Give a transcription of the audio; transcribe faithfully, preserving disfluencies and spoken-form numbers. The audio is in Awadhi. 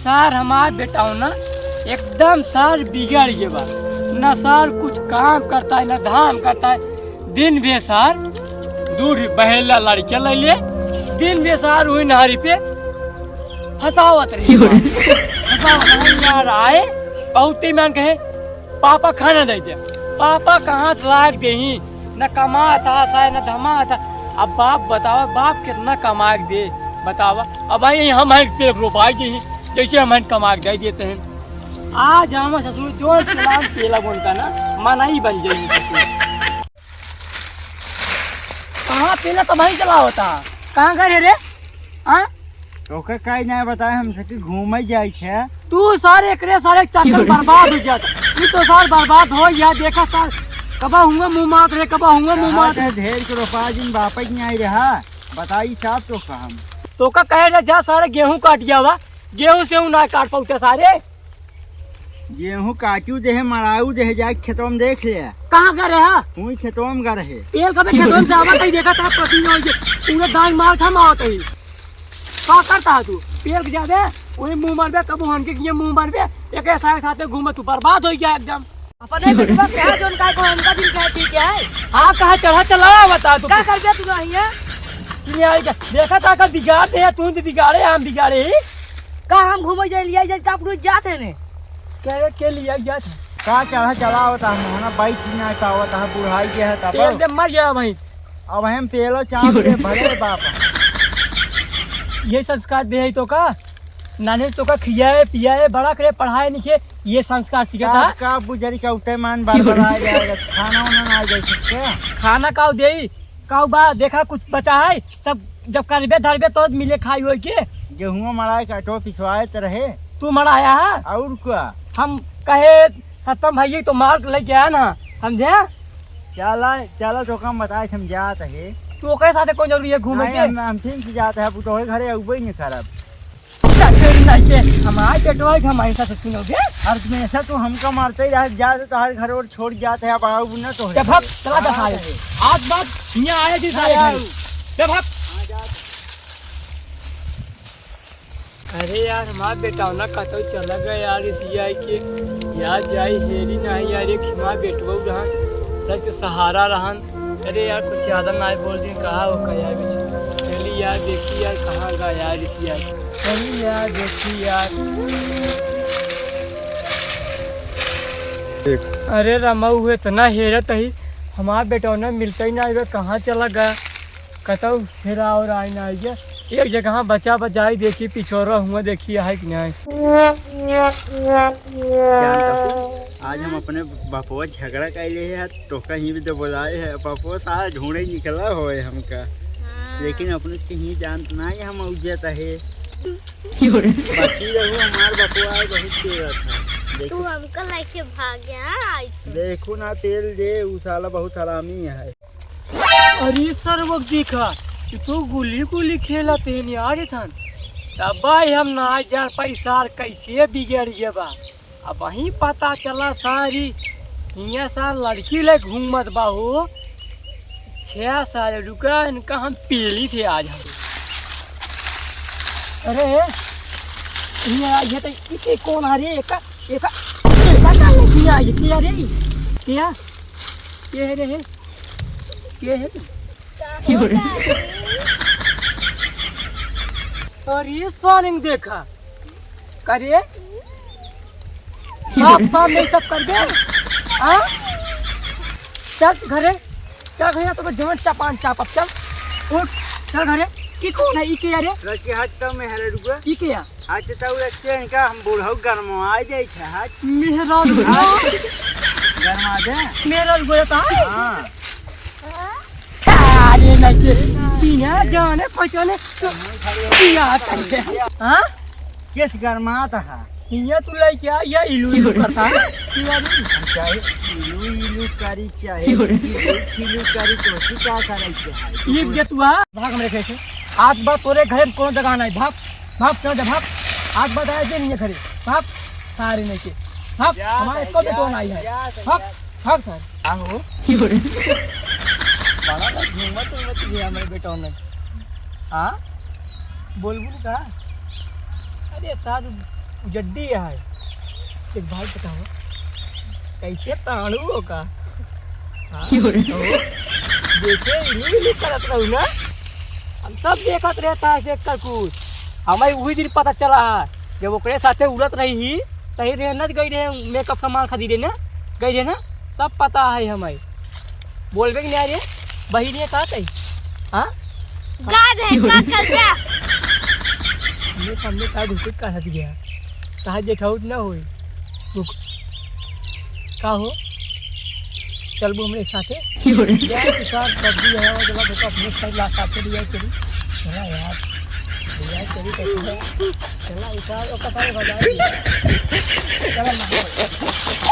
सार हमार बेटवा ना एकदम सार बिगड़ गए बा। ना सार कुछ काम करता है, ना धाम करता है। दिन भे सार दूध बहेला लड़के ले ले, दिन भे सार वही नहरी पे फंसावत रही। फंसावत रही यार, आए बहुते मन कहे, "पापा खाना दे दे।" पापा कहाँ से लायक देही? न कमात हा साय, न धमात हा। अब बाप बतावा, बाप कितना कमा के दे, बतावा। अब भाई हम हैं पेट रोपाई देही, जैसे हम हैं कमा के दे देते हैं। आ जावा ससुर, जो चलान पेला बनता ना, मनाई बन जाई ससुर। कहाँ पेला तबाही चला होता? कहाँ गए रे? हाँ? तोके काई ना बताए, हम सकी घूमे जाई छे। तू सारे एकरे सारे चक्कर बर्बाद हो जात। ई तो सार बर्बाद हो गया, देखा सार, कबा हुआ मुँह मारत रहे, कबा हुआ मुँह मारत रहे। ढेर के रोपा जिन वापस नहीं आई रहा, बताई साहब तो का हम। तोका कहे ना जा सारे गेहूं काट गया बा, गेहूं से ना काट पाउते सारे। गेहूं काटू देहे, मड़ाऊ देहे, जाके खेतवा में देख ले। कहाँ गए रहे हा? वही खेतवा में गए रहे। पेल कबे खेतवा में से आवा, कहीं देखा था, पसीना हो गया, पूरा दांग मार था, मावत ही। का करता है तू? पेल के जाबे, वही मुंह मारबे, कबो हमके किए मुंह मारबे, एक ऐसा के साथ घूमे, तू बर्बाद हो गया एकदम। अपने बेटवा कहा जोन काय को हमका दिन कहे ठीक है? हाँ, कहा चढ़ा चला बता तू। का करबे तू नहीं है? सुनिया, देखा था, का बिगाड़ दे, तू तो बिगाड़े, हम बिगाड़े ही। का हम घूमे जाए, लिया जाए, तो आप रोज जात है ने। के, के लिया जात है? का चढ़ा चलावत है, हम ना बाइक ही ना पावत है, बुढ़ाई के है तब। पेल दे मर गया भाई। अब हम पेलो चाप के भले बाप। ये संस्कार दे है तो का? नाने तो का खियाए, पियाए, बड़ा करे, पढ़ाए, लिखे, ये संस्कार सीखा था। का बुजरी का उठे मान बार बार आ जाएगा, खाना उना ना आ जाए सकते। खाना का दे? काऊ बा, देखा कुछ बचा है, सब जब करबे धरबे तो मिले खाई होई के। गेहुआ मड़ाए काटो पिसवाए त रहे। तू मड़ाया है? और का? हम कहे सत्तम भाई तो माल लेके आया ना, समझे? चला, चला तो काम बताए समझात है। तू ओकरे साथे कौन जरूरी है घूमे नहीं, के? हम, हम ठीक से जात है, अब तोहरे घरे अउबे नहीं करब। ससुर नहीं के, हमारे पेटवा के हमारे साथ सुनोगे? हर हमेशा तू हमका मारते ही रह जा, तो हर घर और छोड़ जाते हैं, अब आऊ ना तो है। जब भाग, चला जा सारे। आज बात यहाँ आए जी सारे घर। जब भाग। अरे यार, हमार बेटवा ना कतौ चला गया यार, इस आई के यार जाई हेरी नहीं यार, एक हमार बेटवा रहन, रस के सहारा रहन। अरे यार, कुछ ज्यादा ना बोल दी, कहा हो का यार, चली यार, देखी यार, कहाँ गा यार, इस यार। अरे यार, देखी यार। अरे रमा, वो इतना हेरत ही, हमार बेटौना मिलता ही ना, इधर कहाँ चला गया? कतौ हेरा और आई ना आइए। एक जगह बचा बचाई देखी, पिछोरा हुआ देखी, है कि नहीं? जानता हूँ, आज हम अपने बापुआ झगड़ा कैले है, तो कहीं भी तो बोलाए है, बापुआ सारा ढूंढे निकला होए हमका। हाँ। लेकिन अपने कहीं जानत ना है, हम उज्जत है। क्यों रे? बची रहू, हमार बापुआ है, बहुत तेज था। देखो। तू हमका लेके भाग गया, आई तो। देखो ना, तेल दे, उ साला बहुत हरामी है। अरे सरवक देखा, ये तो गुली गुली खेलत है यार थान। तब भाई हम ना जान पाई सार कैसे बिगड़ गया बा। अब वहीं पता चला सारी, हियाँ सार लड़की ले घूमत बा हो। छह साल रुका, इनका हम पीली थे आज हम। अरे, हियाँ ये तो, इके कौन आ रे? एका, एका, एका का लड़की आ ये? क्या रे? क्या? ये है रे, है? ये है? अरे सालिन देखा, करे बाप सामने सब कर दे। हाँ, चल घरे, चल घरे, तो जवन चपान चाप, अब चल, उठ, चल घरे। ई कौन है? ई के यार? रची हाथ तो में है रे रुआ। ई के यार? आज तो तू रखते हैं इनका, हम बूढ़ऊ गरमवा जाए थे आज। मेहरारू। गरमा दे। मेहरारू बोलता है? हाँ। अरे नहीं के, बिना जाने पहचाने तो किया करते हैं। हाँ? किस गरमात है? हिया तू लइके आ, या इलू इलू करता है। किया रे? हम चाहे इलू इलू करी, चाहे खिलू खिलू करी, तो तू का करे के है? ये दे तू आ, भाग हमरे घर से। आज बाद तोरे घरे में कोनो जगह नहीं, भाग। भाग, चल जा, भाग। आज बताया दे नहीं घरे। भाग, सारे नहीं के। भाग, जा हमारे सही, को भी जा, कौन आई है? जा सही, भाग, जा। भाग सर। आहो। बड़ा ना घूमत, घूमत भी हमारे बेटा ने। हाँ? बोल, बोल का? अरे सार, जड्डी है। एक बात बताओ, कैसे ताड़ू हो का? हाँ, क्यों रे? तो देखे, इन्हीं, इन्हीं करत रहू ना। हम सब देखत रहता है से कर कुछ। हमें वही दिन पता चला है, जब ओकरे साथे उड़त रही ही, तही रहे ना, गई रहे मेकअप सामान खरीदे ना, गई रहे ना, सब पता है हमें। बोलबे कि नहीं रे, बहिनी का तई? हाँ? गा दे, का कर जा? हमने सामने का घुसुट का हट गया। कहा देखाउट ना होई। रुक। का हो? चलबो हमरे साथे? क्यों रे? यार, के साथ पबजी है, वो जला देखो, अपने साथ ला, साथे लिया चली। चला यार, लिया चली, कैसे है? चला, इस बार ओका सारे बजाई। चला, मार।